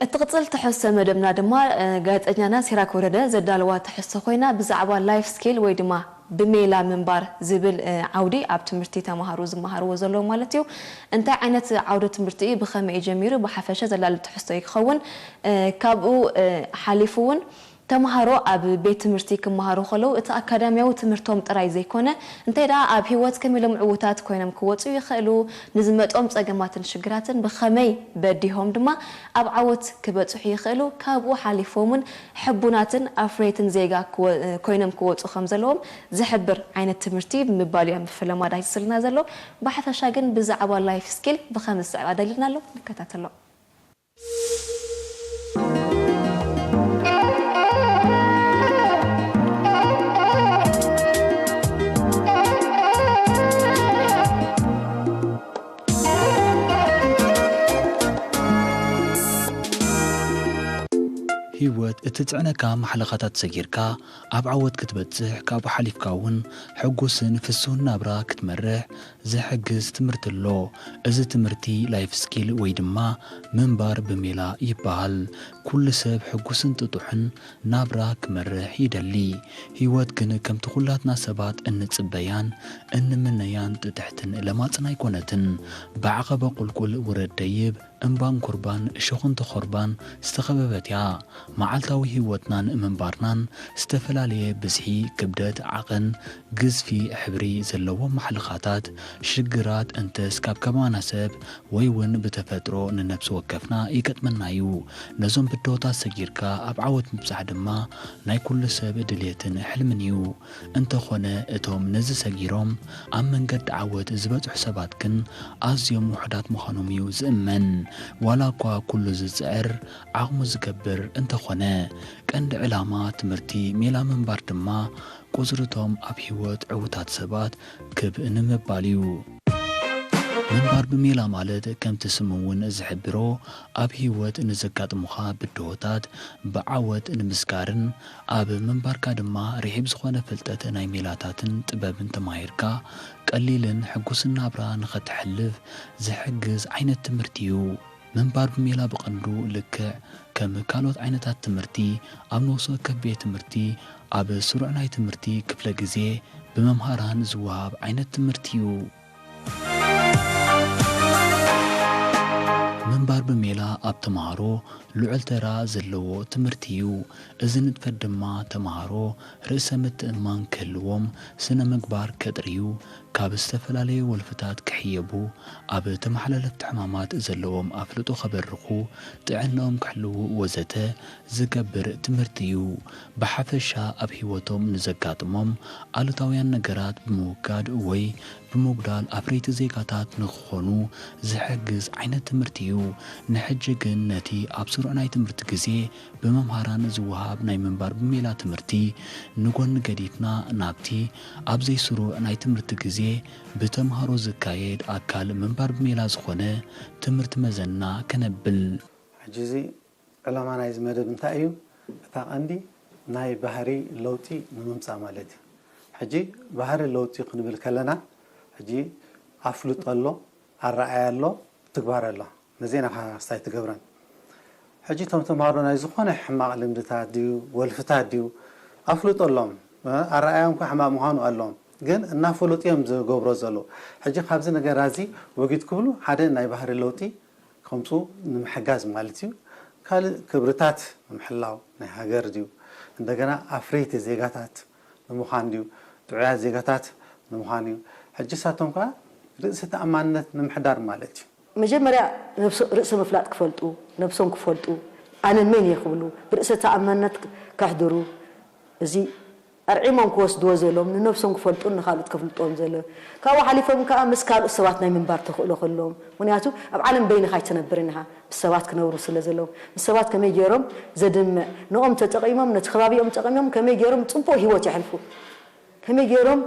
እትቕጽል ትሕዝቶ መደብና ድማ፣ እ፣ ጋዜጠኛና ሲራክ ወረደ ዘዳለዋ ትሕዝቶ ኮይና፣ ብዛዕባ ላይፍ ስኪል ወይ ድማ ብሜላ ምንባር ዝብል፣ እ፣ ዓውዲ ኣብ ትምህርቲ ተማሃሮ ዝመሃርዎ ዘለዉ ማለት እዩ። እንታይ ዓይነት ዓውደ ትምህርቲ እዩ? ብኸመይ እዩ ጀሚሩ? ብሓፈሻ ዘላሊ ትሕዝቶ እዩ ክኸውን። እ፣ ካብኡ፣ እ፣ ሓሊፉ እውን ተምሃሮ ኣብ ቤት ትምህርቲ ክመሃሩ ከለዉ፣ እቲ ኣካዳሚያዊ ትምህርቶም ጥራይ ዘይኮነ፣ እንታይ ደኣ ኣብ ህይወት ከመይ ኢሎም ዕዉታት ኮይኖም ክወጹ ይኽእሉ፣ ንዝመጾም ጸገማትን ሽግራትን ብኸመይ በዲሆም ድማ ኣብ ዓወት ክበጽሑ ይኽእሉ፣ ካብኡ ሓሊፎም እውን ሕቡናትን ኣፍረይትን ዜጋ ክወ-፣ ኮይኖም ክወጹ ከም ዘለዎም ዝሕብር ዓይነት ትምህርቲ ብምባል እዩ ኣብ ምፍለ ማዳ ሒዝልና ዘሎ። ብሓፈሻ ግን ብዛዕባ ላይፍ ስኪል ብኸም ዝስዕብ ኣዳሊልና ኣሎ፣ ንከታተሎ። ህይወት እትጽዕነካ ማሕለኻታት ሰጊርካ ኣብ ዓወት ክትበጽሕ፣ ካብኡ ሓሊፍካ እውን ሕጉስን ፍሱህን ናብራ ክትመርሕ ዝሕግዝ ትምህርቲ ኣሎ። እዚ ትምህርቲ ላይፍ ስኪል ወይ ድማ ምንባር ብሜላ ይበሃል። ኩሉ ሰብ ሕጉስን ጥጡሕን ናብራ ክመርሕ ይደሊ። ህይወት ግን ከምቲ ኩላትና ሰባት እንጽበያን እንምነያን ጥጥሕትን ለማጽን ኣይኮነትን። ብዓቐበ ቁልቁል ውረድ ደይብ፣ እምባን ኩርባን፣ እሾኽን ተኾርባን ዝተኸበበት እያ። መዓልታዊ ህይወትናን ምንባርናን ዝተፈላለየ ብዝሒ፣ ክብደት፣ ዓቐን፣ ግዝፊ፣ ሕብሪ ዘለዎም ማሕለኻታት፣ ሽግራት እንተስ ካብ ከማና ሰብ ወይ እውን ብተፈጥሮ ንነፍሲ ወከፍና ይገጥመና እዩ። ነዞም ብድሆታት ሰጊርካ ኣብ ዓወት ምብጻሕ ድማ ናይ ኩሉ ሰብ ድልየትን ሕልምን እዩ። እንተኾነ እቶም ነዚ ሰጊሮም ኣብ መንገዲ ዓወት ዝበጽሑ ሰባት ግን ኣዝዮም ውሑዳት ምዃኖም እዩ ዝእመን። ዋላ እኳ ኩሉ ዝጽዕር ዓቕሙ ዝገብር እንተኾነ፣ ቀንዲ ዕላማ ትምህርቲ ሜላ ምንባር ድማ ቁጽሪ እቶም ኣብ ህይወት ዕዉታት ሰባት ክብ ንምባል እዩ። ምንባር ብሜላ ማለት ከምቲ ስሙ እውን ዝሕብሮ ኣብ ህይወት ንዘጋጥሙኻ ብድሆታት ብዓወት ንምስጋርን ኣብ ምንባርካ ድማ ርሒብ ዝኾነ ፍልጠት ናይ ሜላታትን ጥበብን ተማሂርካ ቀሊልን ሕጉስን ናብራ ንኸተሕልፍ ዝሕግዝ ዓይነት ትምህርቲ እዩ። ምንባር ብሜላ ብቐንዱ ልክዕ ከም ካልኦት ዓይነታት ትምህርቲ ኣብ ነፍሲ ወከፍ ቤት ትምህርቲ ኣብ ስሩዕ ናይ ትምህርቲ ክፍለ ግዜ ብመምሃራን ዝወሃብ ዓይነት ትምህርቲ እዩ። ምንባር ብሜላ ኣብ ተምሃሮ ልዑል ተራ ዘለዎ ትምህርቲ እዩ። እዚ ንጥፈት ድማ ተምሃሮ ርእሰ ምትእምማን ክህልዎም፣ ስነ ምግባር ከጥርዩ፣ ካብ ዝተፈላለዩ ወልፍታት ክሕየቡ፣ ኣብ ተመሓላለፍቲ ሕማማት ዘለዎም ኣፍልጦ ከበርኹ፣ ጥዕንኦም ክሕልዉ ወዘተ ዝገብር ትምህርቲ እዩ። ብሓፈሻ ኣብ ህይወቶም ንዘጋጥሞም ኣሉታውያን ነገራት ብምውጋድ ወይ ብምጉዳል ኣፍረይቲ ዜጋታት ንኽኾኑ ዝሕግዝ ዓይነት ትምህርቲ እዩ። ንሕጂ ግን ነቲ ኣብ ስሩዕ ናይ ትምህርቲ ግዜ ብመምሃራን ዝወሃብ ናይ ምንባር ብሜላ ትምህርቲ ንጎኒ ገዲፍና ናብቲ ኣብ ዘይስሩዕ ናይ ትምህርቲ ግዜ ብተምሃሮ ዝካየድ ኣካል ምንባር ብሜላ ዝኾነ ትምህርቲ መዘና ከነብል። ሕጂ እዚ ዕላማ ናይዚ መደብ እንታይ እዩ? እታ ቀንዲ ናይ ባህሪ ለውጢ ንምምጻእ ማለት እዩ። ሕጂ ባህሪ ለውጢ ክንብል ከለና፣ ሕጂ ኣፍልጦ ኣሎ፣ ኣረኣእያ ኣሎ፣ ትግባረ ኣሎ። ነዚኤን ኣብ ሓስታይ ትገብረን። ሕጂ እቶም ተምሃሮ ናይ ዝኾነ ሕማቕ ልምድታት ድዩ፣ ወልፍታት ድዩ፣ ኣፍልጦ ኣሎም፣ እ፣ ኣረኣእያም እኳ ሕማቕ ምዃኑ ኣሎም፣ ግን እናፈለጡ እዮም ዝገብሮ ዘለዉ። ሕጂ ካብዚ ነገር እዚ ወጊድ ክብሉ ሓደ ናይ ባህሪ ለውጢ ከምፅኡ ንምሕጋዝ ማለት እዩ። ካልእ ክብርታት ንምሕላው ናይ ሃገር ድዩ፣ እንደገና ኣፍረይቲ ዜጋታት ንምዃን ድዩ፣ ጥዑያት ዜጋታት ንምዃን እዩ። ሕጂ ንሳቶም ከኣ ርእሰ ተኣማንነት ንምሕዳር ማለት እዩ። መጀመርያ ነብሶ-፣ ርእሰ ምፍላጥ ክፈልጡ፣ ነብሶም ክፈልጡ፣ ኣነ መን እየ ክብሉ፣ ብርእሰ ተኣማንነት ከሕድሩ፣ እዚ ኣርዒሞም ክወስድዎ ዘለዎም፣ ንነብሶም ክፈልጡን ንኻልኦት ከፍልጥዎም ዘሎ። ካብኡ ሓሊፎም ከኣ ምስ ካልኦት ሰባት ናይ ምንባር ተኽእሎ ክህልዎም። ምኽንያቱ ኣብ ዓለም በይንኻ ኣይትነብርን ኢኻ፣ ምስ ሰባት ክነብሩ ስለ ዘለዎም። ምስ ሰባት ከመይ ገይሮም ዘድምዕ፣ ንኦም ተጠቒሞም፣ ነቲ ከባቢኦም ጠቒሞም ከመይ ገይሮም ጽቡቕ ህይወት የሕልፉ፣ ከመይ ገይሮም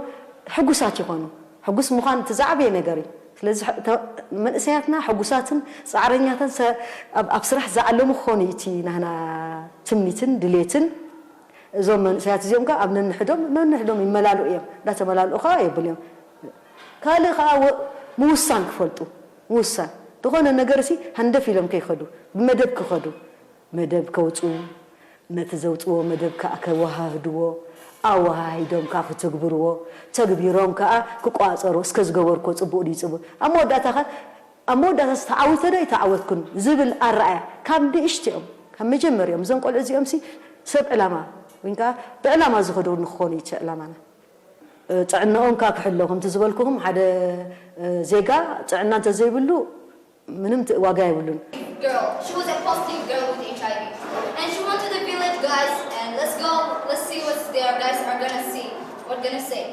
ሕጉሳት ይኾኑ። ሕጉስ ምዃን እቲ ዝዓበየ ነገር እዩ። ስለዚ ተ-፣ መንእሰያትና ሕጉሳትን ጻዕረኛታትን ሰ-፣ ኣብ፣ ኣብ ስራሕ ዝዓለሙ ክኾኑ እዩ እቲ ናህና ትምኒትን ድሌትን። እዞም መንእሰያት እዚኦም ከኣ ኣብ ነንሕዶም፣ ነንሕዶም ይመላልኡ እዮም። እንዳተመላልኡ ከኣ የብሉ እዮም። ካልእ ከኣ ወ-፣ ምውሳን ክፈልጡ፣ ምውሳን። ዝኾነ ነገርሲ ሃንደፍ ኢሎም ከይኸዱ፣ ብመደብ ክኸዱ። መደብ ከውፅኡ፣ ነቲ ዘውፅዎ መደብ ከዓ ከወሃህድዎ፣ ኣወሃሂዶም ከዓ ክትግብርዎ፣ ተግቢሮም ከዓ ክቋፀሩ፣ እስከ ዝገበርኮ ፅቡቅ ድዩ ፅቡቅ ኣብ መወዳእታ ከ ኣብ መወዳእታ ዝተዓውተ ዶ ኣይተዓወትኩን ዝብል ኣረኣያ ካብ ንእሽትኦም ካብ መጀመሪኦም እዞም ቆልዑ እዚኦም ሲ ሰብ ዕላማ ወይ ከዓ ብዕላማ ዝኸዱ ንክኾኑ እዩ እቲ ዕላማና። ጥዕናኦም ከዓ ክሕሎ ከምቲ ዝበልኩኹም ሓደ ዜጋ ጥዕና እንተዘይብሉ ምንም ዋጋ የብሉን። Girl. She was a positive girl with H I V. And she went to the village guys and let's go, let's see what their guys are gonna see, what gonna say.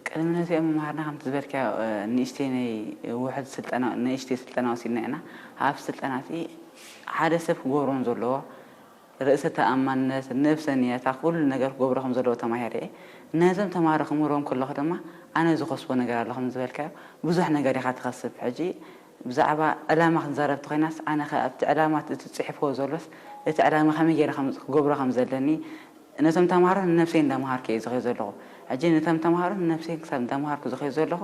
ቅድሚ ነዚኦም መምሃርና ከምቲ ዝበልካዮ ንእሽተይ ናይ ውሕድ ስልጠና ንእሽተይ ስልጠና ወሲድና ኢና። ኣብ ስልጠና እቲ ሓደ ሰብ ክገብሮም ዘለዎ ርእሰ ተኣማንነት፣ ነብሰ ንየታ፣ ኩሉ ነገር ክገብሮ ከም ዘለዎ ተማሂረ እየ። ነዞም ተማሃሮ ክምህሮም ከለኹ ድማ ኣነ ዝኸስቦ ነገር ኣሎ ከም ዝበልካዮ ብዙሕ ነገር ኢኻ ትኸስብ። ሕጂ ብዛዕባ ዕላማ ክንዛረብ ተኾይናስ ኣነ ከ ኣብቲ ዕላማ እቲ ጽሒፍዎ ዘሎስ እቲ ዕላማ ከመይ ገይረ ክገብሮ ከም ዘለኒ ነቶም ተምሃሮ ንነብሰይ እንዳምሃርኩ እየ ዝኸይድ ዘለኹ። ሕጂ ነቶም ተምሃሮ ንነብሰይ ክሳብ እንዳምሃርኩ ዝኸይድ ዘለኹ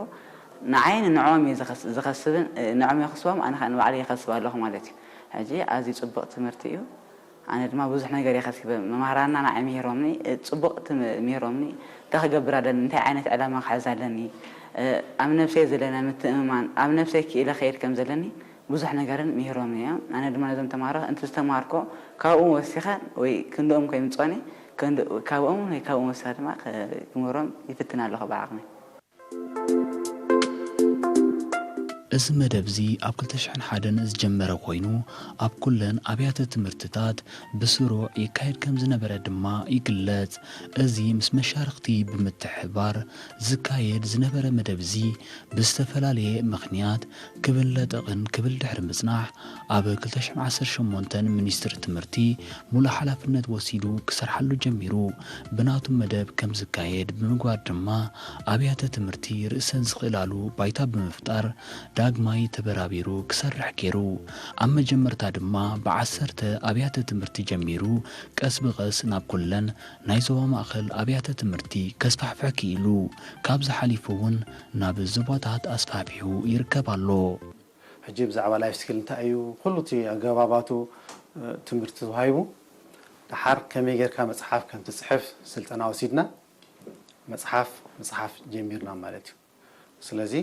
ንዓይን ንዕኦም እየ ዝኸስብን ንዕኦም የኽስቦም ኣነ ከዓ ንባዕለይ ይኸስብ ኣለኹ ማለት እዩ። ሕጂ ኣዝዩ ፅቡቕ ትምህርቲ እዩ። ኣነ ድማ ብዙሕ ነገር እየ ከሲበ። መማህራንና ንዓይ ምሂሮምኒ፣ ፅቡቕ ትም- ምሂሮምኒ፣ እንታይ ክገብር ኣለኒ፣ እንታይ ዓይነት ዕላማ ክሕዝ ኣለኒ፣ ኣብ ነብሰይ ዘለኒ ምትእምማን፣ ኣብ ነብሰይ ክኢለ ክኸይድ ከም ዘለኒ ብዙሕ ነገርን ምሂሮምኒ እዮም። ኣነ ድማ ነዞም ተምሃሮ እቲ ዝተምሃርኮ ካብኡ ወሲኸ ወይ ክንድኦም ከይምፅኦኒ ክንድ- ካብኦም ወይ ካብኡ ወሲኸ ድማ ክምህሮም ይፍትን ኣለኹ ብዓቕመይ። እዚ መደብ እዚ ኣብ ክልተ ሽሕን ሓደን ዝጀመረ ኮይኑ ኣብ ኩለን ኣብያተ ትምህርትታት ብስሩዕ ይካየድ ከም ዝነበረ ድማ ይግለጽ። እዚ ምስ መሻርኽቲ ብምትሕብባር ዝካየድ ዝነበረ መደብ እዚ ብዝተፈላለየ ምኽንያት ክብን ለጠቕን ክብል ድሕሪ ምጽናሕ ኣብ ክልተ ሽሕን ዓሰርተ ሸሞንተን ሚኒስትሪ ትምህርቲ ሙሉእ ሓላፍነት ወሲዱ ክሰርሓሉ ጀሚሩ። ብናቱ መደብ ከም ዝካየድ ብምግባር ድማ ኣብያተ ትምህርቲ ርእሰን ዝኽእላሉ ባይታ ብምፍጣር ዳግማይ ተበራቢሩ ክሰርሕ ገይሩ። ኣብ መጀመርታ ድማ ብዓሰርተ ኣብያተ ትምህርቲ ጀሚሩ ቀስ ብቐስ ናብ ኩለን ናይ ዞባ ማእኸል ኣብያተ ትምህርቲ ከስፋሕፍሕ ክኢሉ። ካብዚ ሓሊፉ እውን ናብ ዞባታት ኣስፋሕፊሑ ይርከብ ኣሎ። ሕጂ ብዛዕባ life skill እንታይ እዩ፣ ኩሉ እቲ ኣገባባቱ ትምህርቲ ተዋሂቡ፣ ደሓር ከመይ ጌርካ መፅሓፍ ከም ትፅሕፍ ስልጠና ወሲድና መፅሓፍ ምፅሓፍ ጀሚርና ማለት እዩ። ስለዚ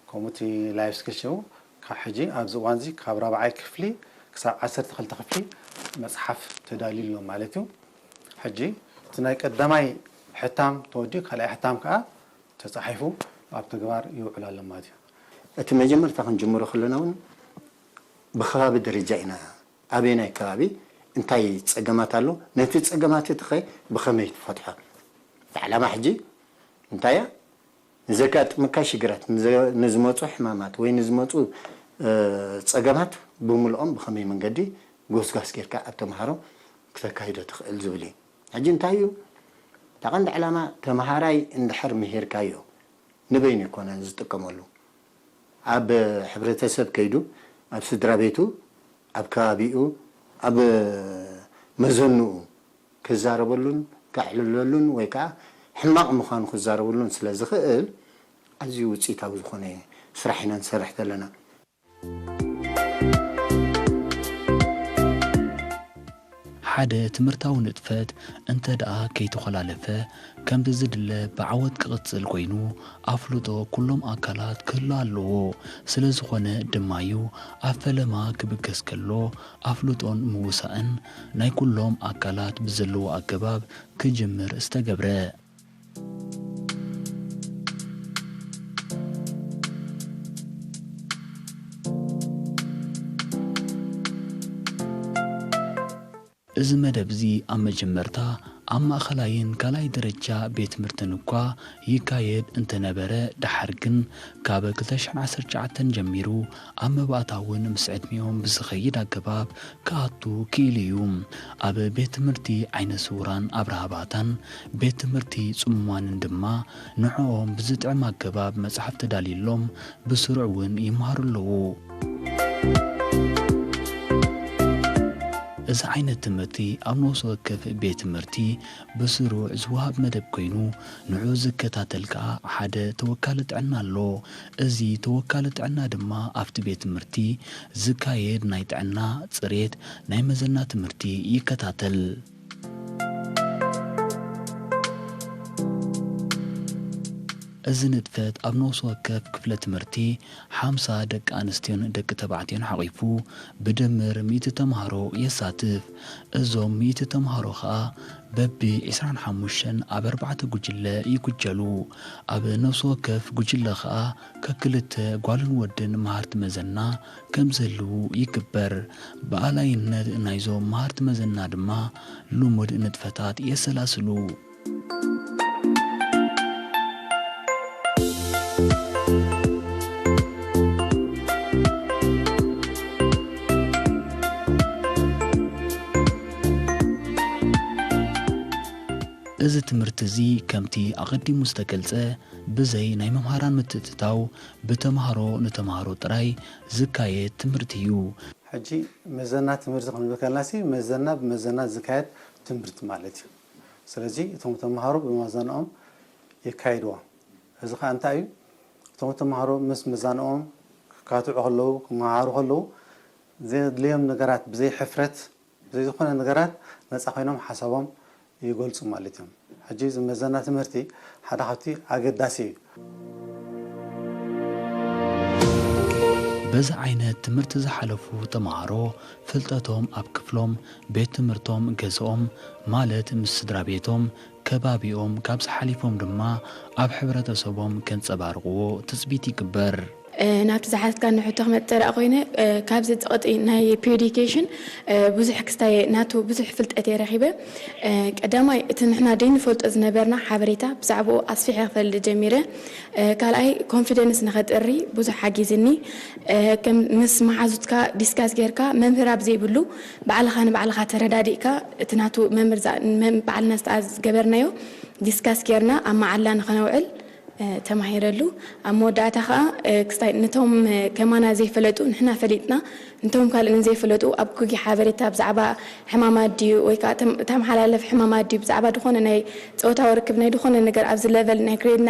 ከምኡ እቲ life skill ሽዑ ካብ ሕጂ ኣብዚ እዋን እዚ ካብ ራብዓይ ክፍሊ ክሳብ ዓሰርተ ክልተ ክፍሊ መፅሓፍ ተዳልዩ ኣሎ ማለት እዩ። ሕጂ እቲ ናይ ቀዳማይ ሕታም ተወዲኡ ካልኣይ ሕታም ከዓ ተፃሒፉ ኣብ ተግባር ይውዕል ኣሎ ማለት እዩ። እቲ መጀመርታ ክንጅምሮ ከለና እውን ብከባቢ ደረጃ ኢና ኣበየናይ ከባቢ እንታይ ፀገማት ኣሎ ነቲ ፀገማት እቲ ከ ብከመይ ትፈትሖ እቲ ዕላማ ሕጂ እንታይ እያ ንዘጋጥመካ ሽግራት ንዝመፁ ሕማማት ወይ ንዝመፁ ፀገማት ብምልኦም ብከመይ መንገዲ ጎስጓስ ጌርካ ኣብ ተምሃሮ ክተካይዶ ትኽእል ዝብል እዩ ሕጂ እንታይ እዩ እታ ቀንዲ ዕላማ ተምሃራይ እንድሕር ምሂርካዮ ንበይኑ ኣይኮነን ዝጥቀመሉ ኣብ ሕብረተሰብ ከይዱ ኣብ ስድራ ቤቱ ኣብ ከባቢኡ ኣብ መዘንኡ ክዛረበሉን ከዕልለሉን ወይ ከዓ ሕማቕ ምዃኑ ክዛረበሉን ስለ ዝኽእል ኣዝዩ ውፅኢታዊ ዝኾነ ስራሕ ኢና ንሰርሕ ዘለና። ሓደ ትምህርታዊ ንጥፈት እንተ ደኣ ከይተኾላለፈ ከምቲ ዝድለ ብዓወት ክቕጽል ኮይኑ ኣፍልጦ ኩሎም ኣካላት ክህሉ ኣለዎ። ስለዝኾነ ድማ'ዩ ኣብ ፈለማ ክብገስ ከሎ ኣፍልጦን ምውሳእን ናይ ኩሎም ኣካላት ብዘለዎ ኣገባብ ክጅምር ዝተገብረ። እዚ መደብ እዚ ኣብ መጀመርታ ኣብ ማእኸላይን ካልኣይ ደረጃ ቤት ትምህርትን እኳ ይካየድ እንተነበረ፣ ደሓር ግን ካብ ክልተ ሽሕን ዓሰርተ ትሽዓተን ጀሚሩ ኣብ መባእታ እውን ምስ ዕድሚኦም ብዝኸይድ ኣገባብ ክኣቱ ክኢሉ እዩ። ኣብ ቤት ትምህርቲ ዓይነ ስውራን ኣብርሃ ባታን ቤት ትምህርቲ ጽሙማንን ድማ ንዕኦም ብዝጥዕም ኣገባብ መጽሓፍ ተዳልዩሎም ብስሩዕ እውን ይመሃሩ ኣለዉ። እዚ ዓይነት ትምህርቲ ኣብ ነፍሲ ወከፍ ቤት ትምህርቲ ብስሩዕ ዝወሃብ መደብ ኮይኑ፣ ንዑ ዝከታተል ከኣ ሓደ ተወካሊ ጥዕና ኣሎ። እዚ ተወካሊ ጥዕና ድማ ኣብቲ ቤት ትምህርቲ ዝካየድ ናይ ጥዕና፣ ጽሬት፣ ናይ መዘና ትምህርቲ ይከታተል። እዚ ንጥፈት ኣብ ነፍሲ ወከፍ ክፍለ ትምህርቲ ሓምሳ ደቂ ኣንስትዮን ደቂ ተባዕትዮን ሓቒፉ ብድምር ሚእቲ ተምሃሮ የሳትፍ። እዞም ሚእቲ ተምሃሮ ኸኣ በቢ ዕስራን ሓሙሽተን ኣብ ኣርባዕተ ጉጅለ ይጉጀሉ። ኣብ ነፍሲ ወከፍ ጉጅለ ኸኣ ከክልተ ጓልን ወድን መሃርቲ መዘና ከም ዝህልዉ ይግበር። ብኣላይነት ናይዞም መሃርቲ መዘና ድማ ልሙድ ንጥፈታት የሰላስሉ። እዚ ትምህርቲ እዚ ከምቲ ኣቐዲሙ ዝተገልጸ ብዘይ ናይ መምሃራን ምትእትታው ብተምሃሮ ንተምሃሮ ጥራይ ዝካየድ ትምህርቲ እዩ። ሕጂ መዘና ትምህርቲ ክንብል ከለናሲ መዘና ብመዘና ዝካየድ ትምህርቲ ማለት እዩ። ስለዚ እቶም ተምሃሮ ብመዘንኦም የካይድዎ። እዚ ኸዓ እንታይ እዩ? እቶም ተምሃሮ ምስ መዛንኦም ክካትዑ ከለዉ፣ ክመሃሩ ከለዉ ዘድልዮም ነገራት ብዘይ ሕፍረት፣ ብዘይ ዝኾነ ነገራት ነፃ ኮይኖም ሓሳቦም ይገልፁ ማለት እዮም። ሕጂ እዚ መዘና ትምህርቲ ሓደ ካብቲ ኣገዳሲ እዩ። በዚ ዓይነት ትምህርቲ ዝሓለፉ ተምሃሮ ፍልጠቶም ኣብ ክፍሎም፣ ቤት ትምህርቶም፣ ገዝኦም ማለት ምስ ስድራ ቤቶም፣ ከባቢኦም ካብዚ ሓሊፎም ድማ ኣብ ሕብረተሰቦም ከንጸባርቕዎ ትጽቢት ይግበር። ናብቲ ዝሓተትካኒ ሕቶ ክመጽእ ደኣ ኮይነ፣ ካብዚ እቲ ቅጥዒ ናይ ፒዩ ኤዱኬሽን ብዙሕ ክስታይ ናቱ ብዙሕ ፍልጠት እየ ረኺበ። ቀዳማይ እቲ ንሕና ደይንፈልጦ ዝነበርና ሓበሬታ ብዛዕባኡ ኣስፊሐ ክፈልጥ ጀሚረ። ካልኣይ ኮንፊደንስ ንኸጥሪ ብዙሕ ሓጊዝኒ። ከም ምስ መሓዙትካ ዲስካስ ጌርካ መምህር ኣብ ዘይብሉ ባዕልኻ ንባዕልኻ ተረዳዲእካ እቲ ናቱ መምህር በዓልና ዝተኣ ዝገበርናዮ ዲስካስ ጌርና ኣብ መዓላ ንኸነውዕል ተማሂረሉ። ኣብ መወዳእታ ኸዓ ክስታይ ነቶም ከማና ዘይፈለጡ ንሕና ፈሊጥና፣ ነቶም ካልእ ንዘይፈለጡ ኣብ ኩጊ ሓበሬታ ብዛዕባ ሕማማት ድዩ ወይ ከዓ ተመሓላለፊ ሕማማት ድዩ ብዛዕባ ዝኾነ ናይ ፆታዊ ርክብ ናይ ዝኾነ ነገር ኣብዚ ለቨል ናይ ግሬድና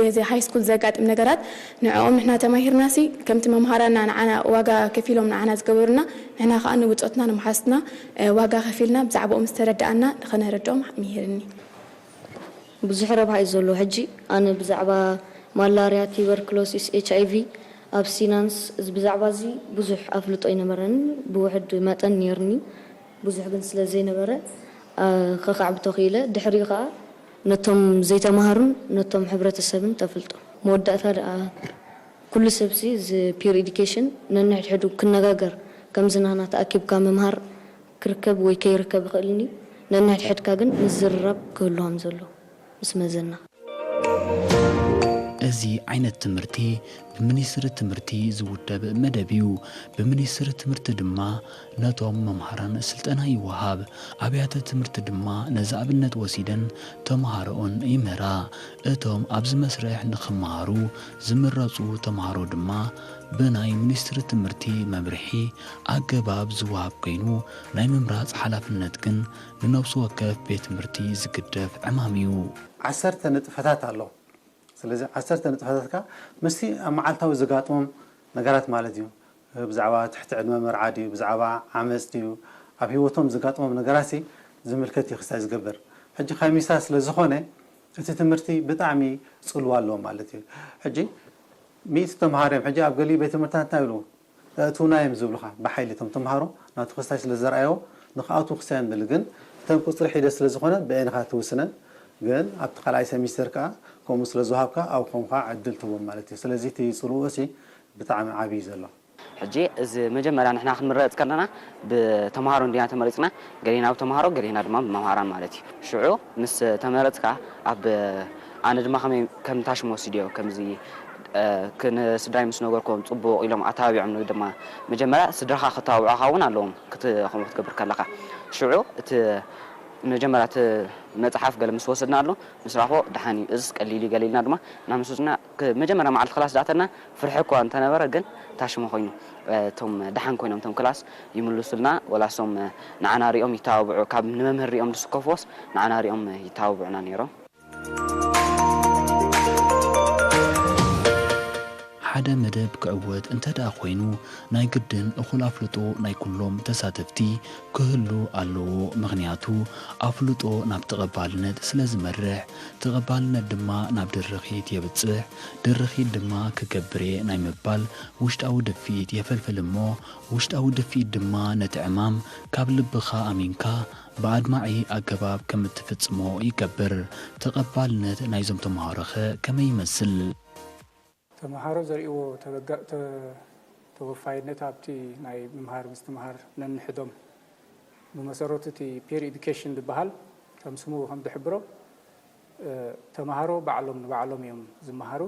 እዚ ሃይ ስኩል ዘጋጥም ነገራት ንዕኦም ንሕና ተማሂርናሲ ከምቲ መምሃራና ንዓና ዋጋ ከፊሎም ንዓና ዝገበሩና ንሕና ከዓ ንብፆትና ንመሓዝትና ዋጋ ከፊልና ብዛዕባኦም ዝተረዳኣና ንኸነረድኦም ምሂርኒ። ብዙሕ ረብሓ እዩ ዘለዎ። ሕጂ ኣነ ብዛዕባ ማላርያ፣ ቲበርክሎሲስ፣ ኤች ኣይ ቪ፣ ኣብስቲናንስ እዚ ብዛዕባ እዚ ብዙሕ ኣፍልጦ ኣይነበረንን። ብውሕድ መጠን ነይርኒ፣ ብዙሕ ግን ስለ ዘይነበረ ከኻዕብቶ ክኢለ። ድሕሪኡ ከዓ ነቶም ዘይተማሃሩን ነቶም ሕብረተሰብን ተፍልጦ። መወዳእታ ደኣ ኩሉ ሰብሲ እዚ ፒር ኢዱኬሽን ነንሕድሕዱ ክነጋገር ከምዚ ናህና ተኣኪብካ ምምሃር ክርከብ ወይ ከይርከብ ይኽእልኒ፣ ነንሕድሕድካ ግን ምዝርራብ ክህሉ ከም ዘሎ ምስ መዘና። እዚ ዓይነት ትምህርቲ ብሚኒስትሪ ትምህርቲ ዝውደብ መደብ እዩ። ብሚኒስትሪ ትምህርቲ ድማ ነቶም መምሃራን ስልጠና ይወሃብ። ኣብያተ ትምህርቲ ድማ ነዚ ኣብነት ወሲደን ተምሃሮኦን ይምህራ። እቶም ኣብዚ መስርሕ ንኽመሃሩ ዝምረፁ ተምሃሮ ድማ ብናይ ሚኒስትሪ ትምህርቲ መምርሒ ኣገባብ ዝወሃብ ኮይኑ ናይ ምምራፅ ሓላፍነት ግን ንነብሲ ወከፍ ቤት ትምህርቲ ዝግደፍ ዕማም እዩ። ዓሰርተ ንጥፈታት ኣሎ። ስለዚ ዓሰርተ ንጥፈታትካ ምስቲ ኣብ መዓልታዊ ዘጋጥሞም ነገራት ማለት እዩ። ብዛዕባ ትሕቲ ዕድመ መርዓ ድዩ፣ ብዛዕባ ዓመፅ ድዩ፣ ኣብ ህይወቶም ዘጋጥሞም ነገራትሲ ዝምልከት እዩ ክስታይ ዝገብር። ሕጂ ከሚሳ ስለ ዝኾነ እቲ ትምህርቲ ብጣዕሚ ፅልዋ ኣለዎ ማለት እዩ። ሕጂ ሚእቲ ተምሃሮ እዮም። ሕጂ ኣብ ገሊኡ ቤት ትምህርትታት እንታይ ይብሉ? እእትውና እዮም ዝብሉኻ ብሓይሊ እቶም ተምሃሮ ናቱ ክስታይ ስለ ዘርኣዮ ንክኣትዉ ክስታይ እዮም ዝደሊ ግን እተን ቁፅሪ ሒደት ስለ ዝኾነ ብአይንኻ ትውስነን ግን ኣብቲ ካልኣይ ሰሚስተር ከዓ ከምኡ ስለ ዝወሃብካ ኣብኡ ክኾንካ ዕድል ትህቦም ማለት እዩ ስለዚ እቲ ፅልውኡ እሲ ብጣዕሚ ዓብዪ እዩ ዘሎ። ሕጂ እዚ መጀመርያ ንሕና ክንምረፅ ከለና ብተምሃሮ እንዲና ተመሪፅና ገሌና ብተምሃሮ ገሌና ድማ ብመምሃራን ማለት እዩ። ሽዑ ምስ ተመረፅካ ኣብ ኣነ ድማ ከመይ ከም ታሽም ወሲደዮ ከምዚ ንስድራይ ምስ ነገርክዎም ፅቡቕ ኢሎም ኣተባቢዖምኒ ድማ መጀመርያ ስድራኻ ከተባብዑኻ እውን ኣለዎም ከምኡ ክትገብር ከለኻ ሽዑ እቲ መጀመርያ እቲ መጽሓፍ ገለ ምስ ወሰድናሉ፣ ምስ ረኣኽዎ ደሓን እዩ፣ እዝስ ቀሊል እዩ ገለ ኢልና ድማ እናመሰስና፣ ክ-፣ መጀመርያ መዓልቲ ክላስ ዝኣተና ፍርሒ እኳ እንተነበረ፣ ግን ታሽሙ ኮይኑ፣ እ፣ እቶም ደሓን ኮይኖም እቶም ክላስ ይምልሱልና፣ ወላ እሶም፣ እ፣ ንዓና ሪኦም ይተባብዑ፣ ካብ ንመምህር ሪኦም ዝስከፍዎስ ንዓና ሪኦም ይተባብዑና ነይሮም። ሓደ መደብ ክዕወት እንተ ደኣ ኮይኑ፣ ናይ ግድን እኹል ኣፍልጦ ናይ ኩሎም ተሳተፍቲ ክህሉ ኣለዎ። ምኽንያቱ፣ ኣፍልጦ ናብ ተቐባልነት ስለ ዝመርሕ፣ ተቐባልነት ድማ ናብ ድርኺት የብጽሕ፣ ድርኺት ድማ ክገብር'የ ናይ ምባል ውሽጣዊ ድፍኢት የፈልፍል እሞ፣ ውሽጣዊ ድፍኢት ድማ ነቲ ዕማም ካብ ልብኻ ኣሚንካ ብኣድማዒ ኣገባብ ከም እትፍጽሞ ይገብር። ተቐባልነት ናይዞም ተመሃሮኸ ከመይ ይመስል? ተመሃሮ ዘርእይዎ ተበጋ-፣ ተ-፣ ተወፋይነት ኣብቲ ናይ ምምሃር ምስትምሃር ነንሕዶም። ብመሰረቱ እቲ ፒር ኤዱኬሽን ዝበሃል ከም ስሙ ከም ዝሕብሮ፣ እ፣ ተመሃሮ ባዕሎም ንባዕሎም እዮም ዝመሃሩ።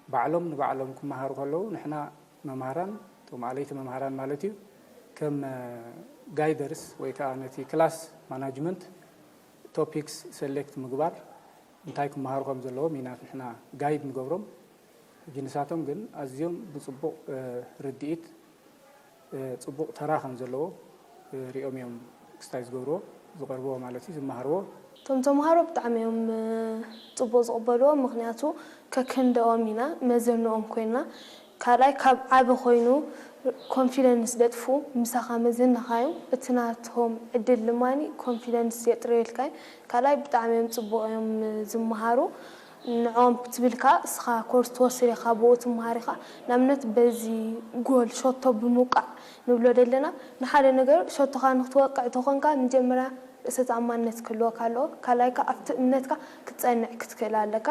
ባዕሎም ንባዕሎም ክመሃሩ ከለዉ ንሕና መምሃራን፣ እቶም ኣለይቲ መምሃራን ማለት እዩ፣ ከም፣ እ፣ ጋይደርስ ወይ ከዓ ነቲ ክላስ ማናጅመንት ቶፒክስ ሴሌክት ምግባር፣ እንታይ ክመሃሩ ከም ዘለዎም ኢና ንሕና ጋይድ ንገብሮም። ሕጂ ንሳቶም ግን ኣዝዮም ብጽቡቕ፣ እ፣ ርድኢት፣ እ፣ ጽቡቕ ተራ ከም ዘለዎ፣ እ፣ ሪኦም እዮም ክስታይ ዝገብርዎ፣ ዝቐርብዎ ማለት እዩ፣ ዝመሃርዎ። እቶም ተምሃሮ ብጣዕሚ እዮም፣ እ፣ ጽቡቕ ዝቕበልዎ፣ ምኽንያቱ ከክንደኦም ኢና፣ መዘንኦም ኮይና። ካልኣይ ካብ ዓቢ ኮይኑ ኮንፊደንስ ደጥፍኡ፣ ምሳኻ መዘንኻ እዮም፣ እቲ ናቶም ዕድል ድማ ኮንፊደንስ የጥርየልካ እዩ። ካልኣይ ብጣዕሚ እዮም ጽቡቕ እዮም ዝመሃሩ። ንዕኦም ክትብል ከኣ እስኻ ኮርስ ትወስድ ኢኻ፣ ብኡ ትመሃር ኢኻ። ንኣብነት በዚ ጎል ሸቶ ብምውቃዕ ንብሎ ዘለና፣ ንሓደ ነገር ሸቶኻ ንክትወቅዕ ተኾንካ መጀመርያ ርእሰ ተኣማንነት ክህልወካ ኣለዎ። ካልኣይ ከኣ ኣብቲ እምነትካ ክትጸንዕ ክትክእል ኣለካ።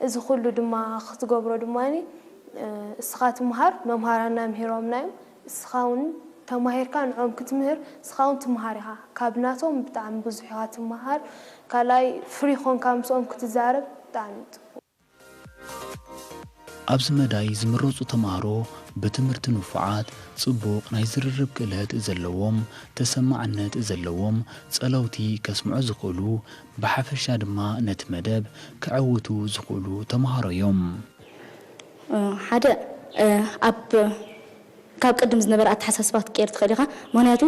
እዚ ኩሉ ድማ ክትገብሮ ድማ፣ እ፣ እስኻ ትምሃር፣ መምሃራንና ምሂሮምና እዮም። እስኻ እውን ተማሂርካ ንዕኦም ክትምህር፣ እስኻ እውን ትምሃር ኢኻ። ካብ ናቶም ብጣዕሚ ብዙሕ ኢኻ ትምሃር። ካልኣይ ፍሪ ኾንካ ምስኦም ክትዛረብ ብጣዕሚ እዩ ጽቡቕ። ኣብዚ መዳይ ዝምረጹ ተምሃሮ ብትምህርቲ ንፉዓት፣ ጽቡቕ ናይ ዝርርብ ክእለት ዘለዎም፣ ተሰማዕነት ዘለዎም፣ ጸለውቲ ከስምዑ ዝኽእሉ፣ ብሓፈሻ ድማ ነቲ መደብ ከዐውቱ ዝኽእሉ ተምሃሮ እዮም። እ፣ ሓደ፣ እ፣ ኣብ፣ ካብ ቅድም ዝነበረ ኣተሓሳስባ ክትቀይር ትኽእል ኢኻ። ምኽንያቱ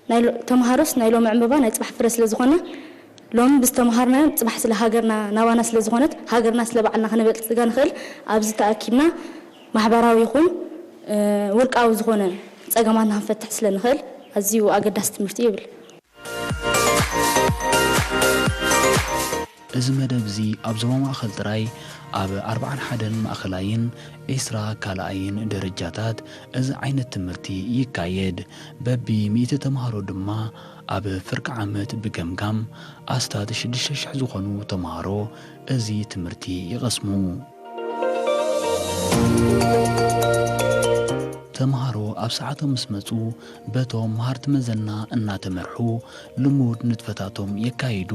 ናይ ሎ-፣ ተምሃሮስ ናይ ሎሚ ዕምበባ ናይ ጽባሕ ፍረ ስለ ዝኾነ፣ ሎሚ ብዝተምሃርናዮ ጽባሕ ስለ ሃገርና ናባና ስለ ዝኾነት፣ ሃገርና ስለ ባዕልና ከነበልጽጋ ንኽእል፣ ኣብዚ ተኣኪብና ማሕበራዊ ይኹን፣ እ፣ ውልቃዊ ዝኾነ ጸገማትና ክንፈትሕ ስለ ንኽእል ኣዝዩ ኣገዳሲ ትምህርቲ ይብል። እዚ መደብ እዚ ኣብ ዞባ ማእከል ጥራይ ኣብ ኣርብዓን ሓደን ማእከላይን ዒስራ ካልኣይን ደረጃታት እዚ ዓይነት ትምህርቲ ይካየድ። በቢ ሚእቲ ተምሃሮ ድማ ኣብ ፍርቂ ዓመት ብገምጋም ኣስታት ሽዱሽተ ሽሕ ዝኾኑ ተምሃሮ እዚ ትምህርቲ ይቐስሙ። ተምሃሮ ኣብ ሰዓቶም ምስ መጹ፣ በቶም መሃርቲ መዘና እናተመርሑ ልሙድ ንጥፈታቶም የካይዱ።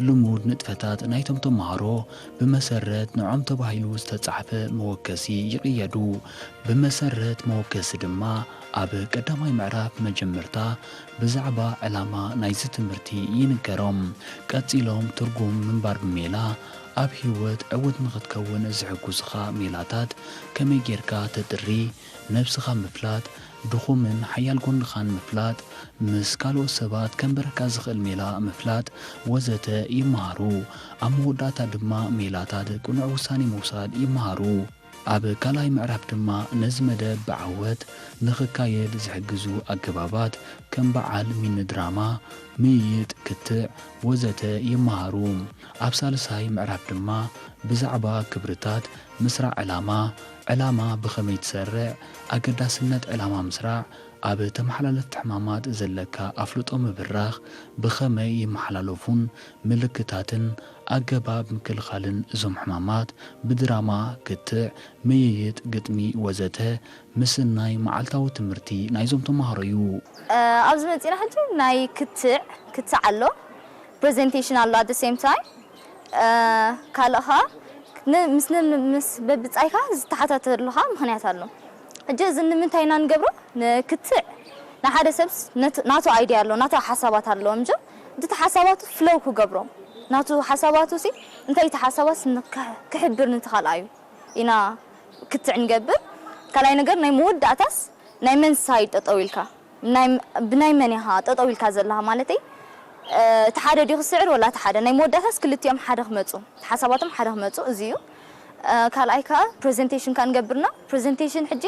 ልሙድ ንጥፈታት ናይቶም ተምሃሮ ብመሰረት ንዖም ተባሂሉ ዝተጻሕፈ መወከሲ ይቕየዱ። ብመሰረት መወከሲ ድማ ኣብ ቀዳማይ ምዕራፍ መጀመርታ ብዛዕባ ዕላማ ናይዚ ትምህርቲ ይንገሮም። ቀጺሎም ትርጉም ምንባር ብሜላ ኣብ ህይወት ዕውት ንኽትከውን ዝሕግዙኻ ሜላታት ከመይ ጌርካ ተጥሪ፣ ነብስኻ ምፍላጥ፣ ድኹምን ሓያል ጎንኻን ምፍላጥ፣ ምስ ካልኦት ሰባት ከንብረካ ዝኽእል ሜላ ምፍላጥ ወዘተ ይመሃሩ። ኣብ መወዳእታ ድማ ሜላታት ቅኑዕ ውሳኔ ምውሳድ ይመሃሩ። ኣብ ካልኣይ ምዕራፍ ድማ ነዚ መደብ ብዓወት ንኽካየድ ዝሕግዙ ኣገባባት ከም በዓል ሚኒ ድራማ፣ ምይይጥ፣ ክትዕ ወዘተ ይመሃሩ። ኣብ ሳልሳይ ምዕራፍ ድማ ብዛዕባ ክብርታት ምስራዕ ዕላማ፣ ዕላማ ብኸመይ ትሰርዕ፣ ኣገዳስነት ዕላማ ምስራዕ፣ ኣብ ተመሓላለፍቲ ሕማማት ዘለካ ኣፍልጦ ምብራኽ፣ ብኸመይ ይመሓላለፉን ምልክታትን ኣገባብ ምክልኻልን እዞም ሕማማት ብድራማ፣ ክትዕ፣ ምይይጥ፣ ግጥሚ ወዘተ ምስናይ መዓልታዊ ትምህርቲ ናይዞም ተምሃሮ እዩ። እ፣ ኣብዚ መጺና ሕጂ ናይ ክትዕ፣ ክትዕ ኣሎ፣ ፕሬዘንቴሽን ኣሎ፣ at the same time፣ እ፣ ካልእ ኸኣ ን-፣ ምስ ን-፣ ምስ በብጻይካ ዝተሓታተሉኻ ምኽንያት ኣሎ። ሕጂ እዚ ንምንታይ ኢና ንገብሮ? ንክትዕ ንሓደ ሰብስ ነት-፣ ናቱ ኣይድያ ኣለዎ፣ ናቱ ሓሳባት ኣለዎ እንጂ እቲ ሓሳባቱ ፍለው ክገብሮም ናቱ ሓሳባቱ ሲ እንታይ እቲ ሓሳባት ክሕብር ንትኻልኣዩ ኢና ክትዕ ንገብር። ካልኣይ ነገር ናይ መወዳእታስ ናይ መን ሳይድ ጠጠው ኢልካ ብናይ መን ኢኻ ጠጠው ኢልካ ዘለኻ ማለተይ እቲ ሓደ ዲኹ ስዕር ወላ እቲ ሓደ ናይ መወዳእታስ ክልቲኦም ሓደ ክመፁ ሓሳባቶም ሓደ ክመፁ እዚ እዩ። ካልኣይ ከዓ ፕሬዘንቴሽን ካ ንገብርና ፕሬዘንቴሽን ሕጂ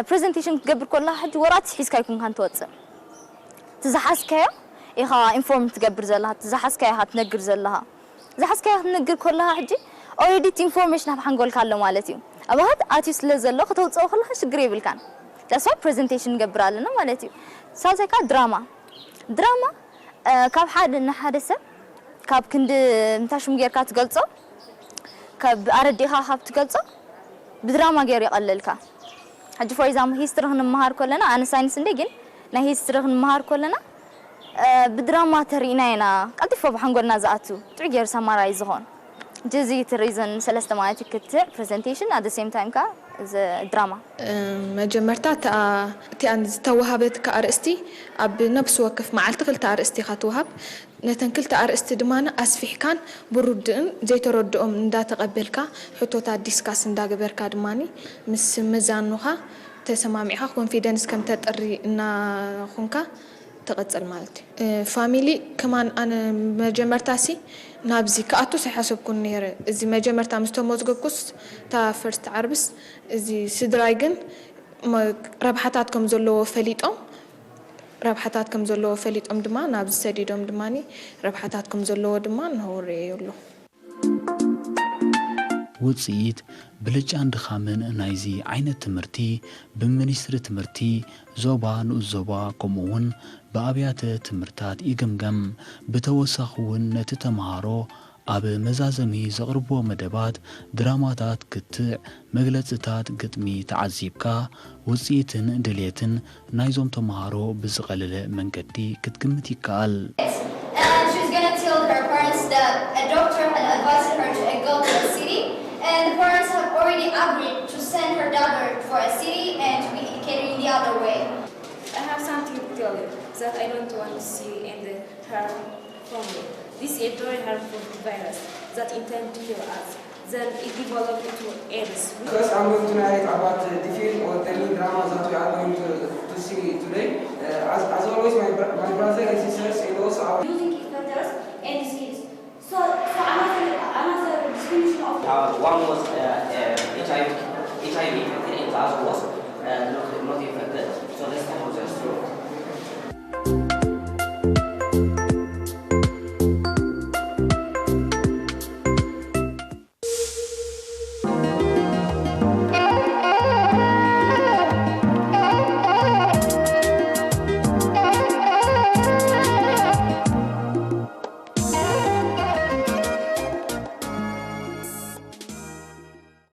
ፕሬዘንቴሽን ክትገብር ከለኻ ሕጂ ወረቐት ሒዝካ ኣይኮንካን ትወፅእ። እቲ ዝሓዝካዮ ኢኻ ኢንፎርም ትገብር ዘለኻ፣ እቲ ዝሓዝካዮ ኢኻ ትነግር ዘለኻ። ዝሓዝካዮ ክትነግር ከለኻ ሕጂ ኦልሬዲ እቲ ኢንፎርሜሽን ኣብ ሓንጎልካ ኣሎ ማለት እዩ። ኣብኻ ኣትዩ ስለ ዘሎ ከተውፅኦ ከለኻ ሽግር የብልካን። ዳስዋ ፕሬዘንቴሽን ንገብር ኣለና ማለት እዩ። ሳልሳይ ከዓ ድራማ ድራማ ካብ ሓደ ንሓደ ሰብ ካብ ክንዲ ምንታይ ሽሙ ጌርካ ትገልጾ ካብ ኣረዲኻ ካብ ትገልጾ ብድራማ ገይሩ ይቐለልካ። ሕጂ ፎር ኤግዛምፕል ሂስትሪ ክንመሃር ከለና ኣነ ሳይንስ እንደ ግን ናይ ሂስትሪ ክንመሃር ከለና ብድራማ ተሪእና ኢና ቀልጢፎ ብሓንጎልና ዝኣቱ ጥዑይ ገይሩ ሰማራይ ዝኾን። ጅዚ እቲ ሪዝን ሰለስተ ማለት እዩ ክትዕ ፕሬዘንቴሽን ኣት ሴም ታይም ካ እዚ ድራማ። መጀመርታ እቲኣን ዝተዋሃበትካ ኣርእስቲ ኣብ ነብሲ ወከፍ መዓልቲ ክልተ ኣርእስቲ ኢኻ ትወሃብ። ነተን ክልተ ኣርእስቲ ድማ ኣስፊሕካን ብርዱእን ዘይተረድኦም እንዳተቐበልካ ሕቶታት ዲስካስ እንዳገበርካ ድማ ምስ መዛኑኻ ተሰማሚዕካ ኮንፊደንስ ከም ተጥሪ እናኾንካ ትቕጽል ማለት እዩ። ፋሚሊ ከማን ኣነ መጀመርታ ሲ ናብዚ ክኣቱስ ኣይሓሰብኩን ነይረ። እዚ መጀመርታ ምስ ተመዝገብኩስ እታ ፈርስት ዓርብስ እዚ ስድራይ ግን ረብሓታት ከም ዘለዎ ፈሊጦም ረብሓታት ከም ዘለዎ ፈሊጦም ድማ ናብዚ ሰዲዶም ድማ ረብሓታት ከም ዘለዎ ድማ እንሆ ርእየዮ ኣለኹ። ውጽኢት ብልጫን ድኻምን ናይዚ ዓይነት ትምህርቲ ብሚኒስትሪ ትምህርቲ ዞባ ንኡስ ዞባ ከምኡ እውን ብኣብያተ ትምህርታት ይግምገም። ብተወሳኺ እውን ነቲ ተምሃሮ ኣብ መዛዘሚ ዘቕርብዎ መደባት ድራማታት ክትዕ መግለጽታት ግጥሚ ተዓዚብካ ውጽኢትን ድሌትን ናይዞም ተምሃሮ ብዝቐለለ መንገዲ ክትግምት ይከኣል። And she's gonna tell her parents that a doctor had advised her to go to a city, and the parents have already agreed to send her daughter for a city and to be educated in the other way. I have something to tell you that I don't want to see and her from me. This is a very harmful virus that intends to kill us. Then it developed into AIDS. First, I'm going to narrate about uh, the film or the new drama that we are going to, to see today. Uh, as, as always, my, br- my brother and sisters and also our Using infectors and disease. So, so another, another discrimination of Uh, one was uh, uh, H I V, H I V infected and the other was uh, not, not infected. So this time was a stroke.